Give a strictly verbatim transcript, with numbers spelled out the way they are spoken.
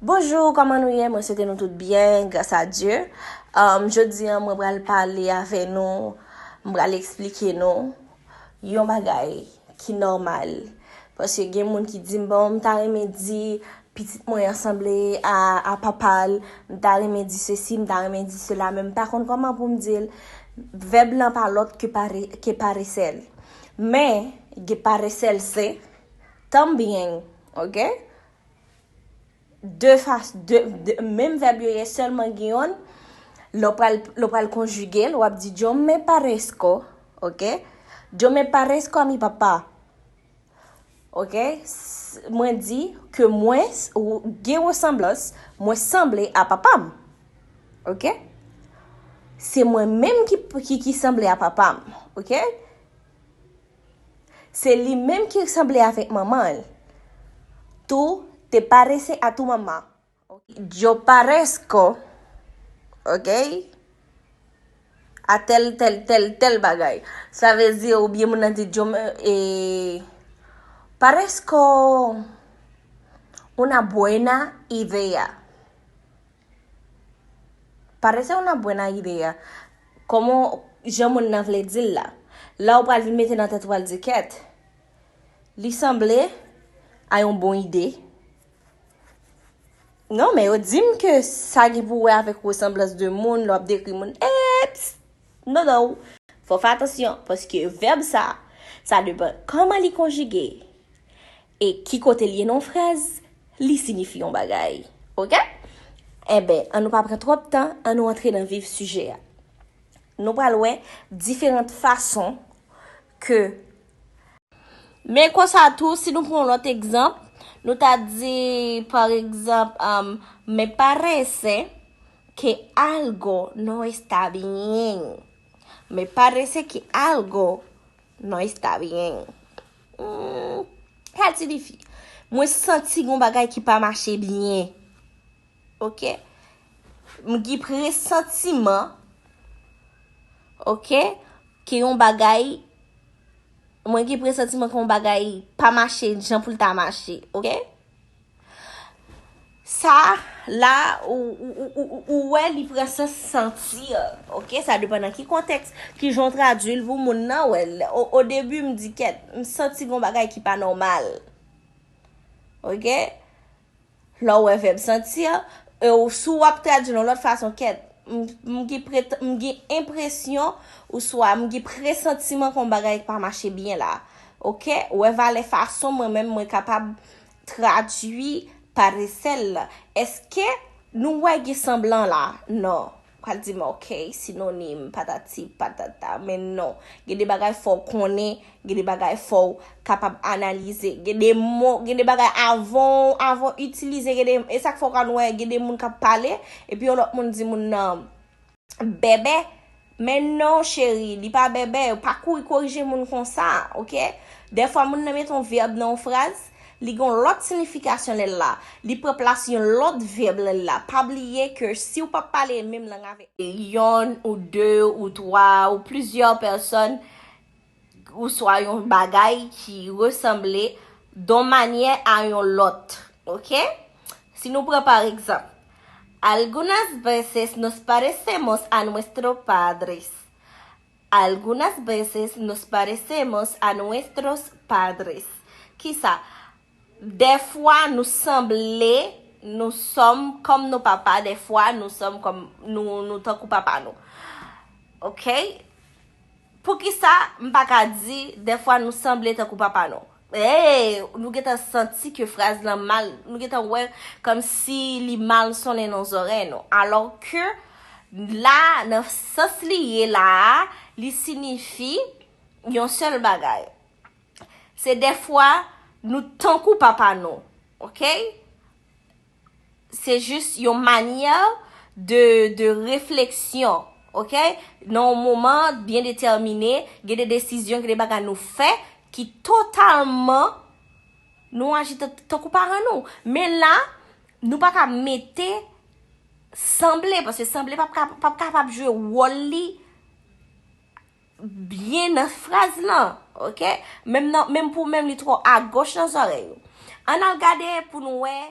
Bonjou, kòman nou ye? Mwen swete nou tout byen, gras a Dye. Um, jodi a, mwen pral pale avè nou, mwen pral eksplike nou yon bagay ki nòmal. Paske gen moun ki di m, "Bon, m ta renmen di pitit mwen an sanble a, a papa l, m ta renmen di sesi, m ta renmen di sela, men m pa konn kòman pou m di l." Vèb lan pa lòt ke pare, ke parecer. Men, gen parecerse también, ok? De fas, de, de, menm vèb yo ye, sèlman gen yonn, lè w pral, lè w pral konjige l, w ap di, "Yo me parezco", ok? "Yo me parezco a mi papá". Ok? S- Mwen di ke mwen s- ou- gen resanblans, mwen sanble a papa m. Ok? Se mwen menm ki, ki, ki sanble a papa m. Ok? Se li menm ki sanble avèk manman l. Tú te pareces a tu mamá. Yo parezco, ok, a tel, tel, tel, tel bagay. Sa vle di, oubyen moun nan di, yo me, eh, parezco una buena idea. Parece una buena idea. Kòman jan moun nan vle di l la. La ou pral vin mete nan tèt ou al di kèt. Li sanble a yon bon ide. Non, men yo di m ke sa gen pou wè avèk resanblans de moun, lè w ap dekri moun. Eps! Non, non. Fò w fè atansyon, paske vèb sa, sa depann kòman li konjige e ki kote l ye nan yon fraz, li sinifi yon bagay. Ok? Enben, an nou pa pran twòp tan, an nou antre nan vif sijè a. Nou pral wè diferan fason ke Men konsa tou, si nou pran yon lòt egzanp, nou ta di, pa egzanp, um, me parece que algo no está bien. Me parece que algo no está bien. Hmm, sa l siyifi? Mwen santi gon bagay ki pa mache byen. Ok? M gen presantiman, ok, ke yon bagay, mwen gen presantiman ke yon bagay pa mache jan pou l ta mache, ok? Sa, la, ou, ou, ou, ou, ou wè li pran sans santi, ok? Sa depann nan ki kontèks, ki jan w tradui l pou moun nan wè l. O, o debi, m di, "Kèt, m santi gon bagay ki pa nòmal." Ok? Lè w wè vèb santi a, e w, si w ap tradui l yon lòt fason, kèt, m, m gen pret-, m gen enpresyon, oswa m gen presantiman ke yon bagay pa mache byen la. Ok? Ou wè valè fason mwen menm mwen kapab tradui parecer la. Èske nou wè gen sanblan la? Non. Pral di m, ok, sinonim, patati, patata. Men non. Gen de bagay fò w konnen, gen de bagay fò w kapab analize. Gen de mo, gen de bagay avan, avan w itilize, gen de, e sa k fè w ka wè, gen de moun k ap pale, epi yon lòt moun di moun nan, bèbè, men non, cheri, li pa bèbè, pa kouri korije moun konsa, ok? Dèfwa, moun nan mete yon vèb nan yon fraz, li gen yon lòt siyifikasyon lè l la. Li pran plas yon lòt vèb lè l la. Pa bliye ke si w p ap pale menm lang avèk yonn ou de ou twa ou plizyè pèsòn, oswa yon bagay ki resanble don manyè a yon lòt. Ok? Si nou pran pa egzanp, algunas veces nos parecemos a nuestros padres. Algunas veces nos parecemos a nuestros padres. Kisa? Dèfwa nou sanble, nous sommes comme nos papas, dèfwa nou sanble kòm nou, nou tankou papa nou. Ok? Poukisa m pa ka di dèfwa nou sanble tankou papa nou? Hey, nou gentan santi ke fraz lan mal, nou gentan wè kòmsi li mal sonnen nan zòrèy nou. Alò ke la, nan sans li ye la a, li siyifi yon sèl bagay. Se dèfwa nou tankou papa nou, ok? Se jis yon manyè de, de refleksyon, ok? Nan yon moman byen detèmine, gen de desizyon, gen de bagay nou fè ki totalman nou aji tan-, tankou paran nou. Men la, nou pa ka mete sanble, paske sanble p ap ka, p ap kapab jwe wòl li byen nan fraz lan, ok? Menm nan, menm pou menm li twò agoch nan zòrèy ou. Ann al gade pou nou wè